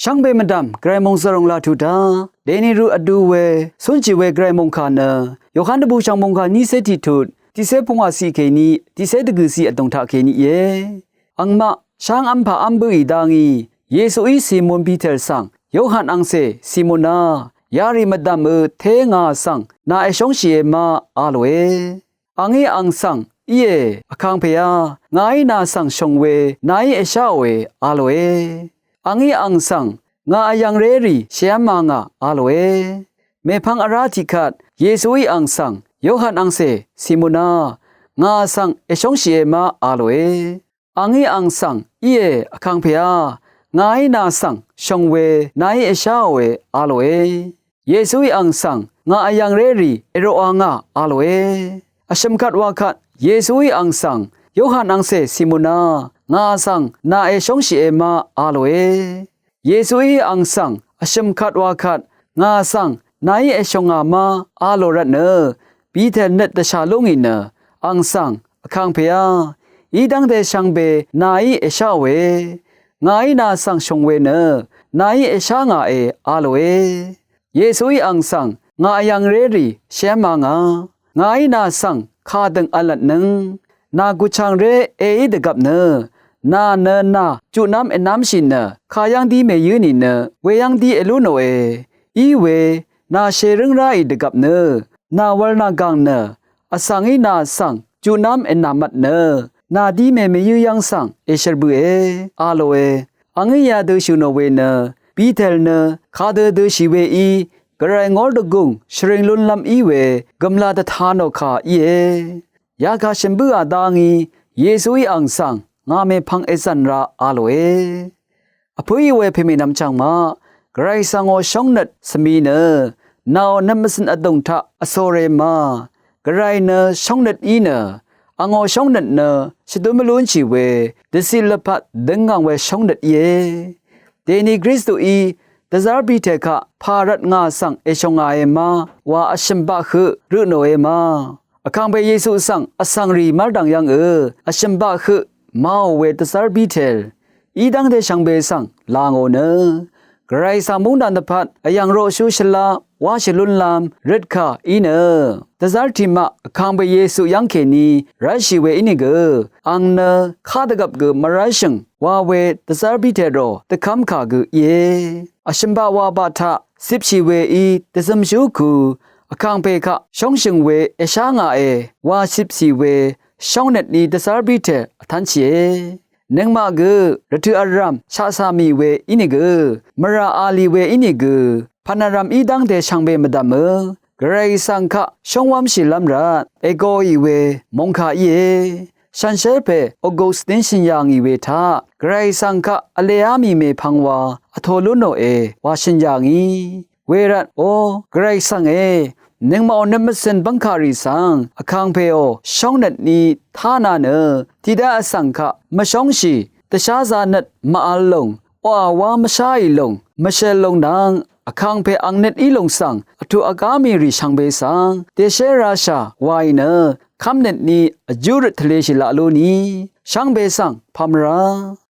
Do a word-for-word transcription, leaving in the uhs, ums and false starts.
Shvngbe mvdv̀m gvray mòngzv̀r òng laq tuq dá dèni rø vdu we cúnshì we gvray mòngkà nø Yohan dvbùshv̀ng mòngkà nícé tiqtut tiqcé pungwàciq kèní tiqcé dvgø̀ciq vdùng taq kèní íe. Angmaq sháng v́mpà v́m bǿì dá ngí Yesuí Simon Piter svng, Yohan angcè Simona, yarì mvdv̀mø té ngà svng nà èshóngshìe ma a lòe. Angí ang svng, íe, Vkàngpèá, ngàí nà svng shòng we nàí èsháòe a lòe. Angí ang svng, ngà vyv̀ngré rì shèv́ma ngà a lòe. Mèpvng vrá tiqkvt Yesuí ang svng, Yohan angcè Simona, ngà svng èshóngshìe ma a lòe. Angí ang svng, íe, Vkàngpèá, ngàí nà svng shòng we nàí èsháòe a lòe. Yesuí ang svng, ngà vyv̀ngré rì èroqa ngà a lòe. Vshø̀m kvt wa kvt Yesuí ang svng, Yohan angcè Simona, ngà svng nà èshóngshìe ma a lòe. Yesuí ang svng vshø̀m kvt wa kvt ngà svng nàí èshòngà ma a lò rvtnø, Piter nøt dvshà lú ngì nø ang svng, Vkàngpèá, í dv́ngte shvngbe nàí èsháòe. Ngàí nà svng shòng we nø nàí èshá ngàe a lòe. Yesuí ang svng, ngà vyv̀ngré rì shèv́ma ngà, ngàí nà svng kàdø̀ng v̄lvtnøng, nà gùchàngré èí dvgvp nø, nà nø nà jutnv́m ènv́mshì nø kayv́ng dí mèyǿ nìnø weyv́ng dí èlú nòe. Iwe nà shèrǿng ráì dvgvp nø, nà wv̄l nà gàng nø vsvng í nà svng jutnv́m ènàmvt nø, nà dí mè mèyǿ yv́ng svng èshvr bø̀e a lòe. Angí yadø shø̀ nò we nø, Piter nø kadø døshì weí gvray ngór dvgùng shvring lúnlv́m í we gø̀mla dvta nò kà íe. Yakà shø̀m bǿà dá ngí Yesuí ang svng, ngà mèpvng èzv̀n ra a lòe. Vpǿí we pèmènvm chv̀ng maq, gvray svngò shóngnøt svmi nø, nàò nøt mvzøn vdùng taq vsore ma, gvray nø shóngnøt í nø, angò shóngnøt nø shvdún mvlúnshì we dvciq lvpat døngngàng we shóngnøt íe. Dèni Kristuí dvzv́r Piter kaq pà rvt ngà svng èshòngàe ma wa vshø̀m baq høq rø nòe ma. Vkàngpè Yesu svng vsvng rì mv́rdv̀ng yv́ngø vshø̀m baq høq maò we dvzv́r Piter í dv́ngte shvngbe svng là ngò nø, gvray svng móngdàn dvpvt vyv̀ng roqshú shvlá wáshì lúnlv́m røtkà í nø, dvzv́r tiqmaq Vkàngpè Yesu yv́ng kèní rv́lshì we ínìgø, ang nø kádvgvp gø mvrv́lshø̀ng wa we dvzv́r Piter rò dvkv́mkà gø íe. Vshø̀m baq wabaq taq cipshì weí dvzømshú ku, Vkàngpè kaq shóngshø̀ng we èshá ngàe wa cipshì we shóngnøt ni dvzv́r Piter vtv́nshìe. Nøngmaq gø rvtø̀ vrv̀m shaqcà mì we ínìgø, mvrà a lì we ínìgø, pv̀n vrv̀m í dv́ngte shvngbe mvdv̀mø, gvray svng kaq shóngwv́mshìlv́m rvt ègoì we mòngkà íe. Shànshér pè Augustin shø̀n yà ngì we taq, gvray svng kaq vleá mì mèpvng wa vtō lú nòe wa shø̀n yà ngì. Wervt, o, gvray svng e, nøngmaqò nøt mvcø̀n bv́ngkàrì svng Vkàngpèò shóngnøt ni tá nà nø, tiqdá vsvng kaq mvshóngshì, dvsházā nøt màvl lòng, oqà wá mvsháì lòng, mvshvl lòng nvng Vkàngpè ang nøt í lòng svng vtuq vgá mì rì shvngbe svng dèshé rashà waì nø, kv́mnøt ni vjú røt tvleshì laq lú ni, shvngbe svng pà mvrá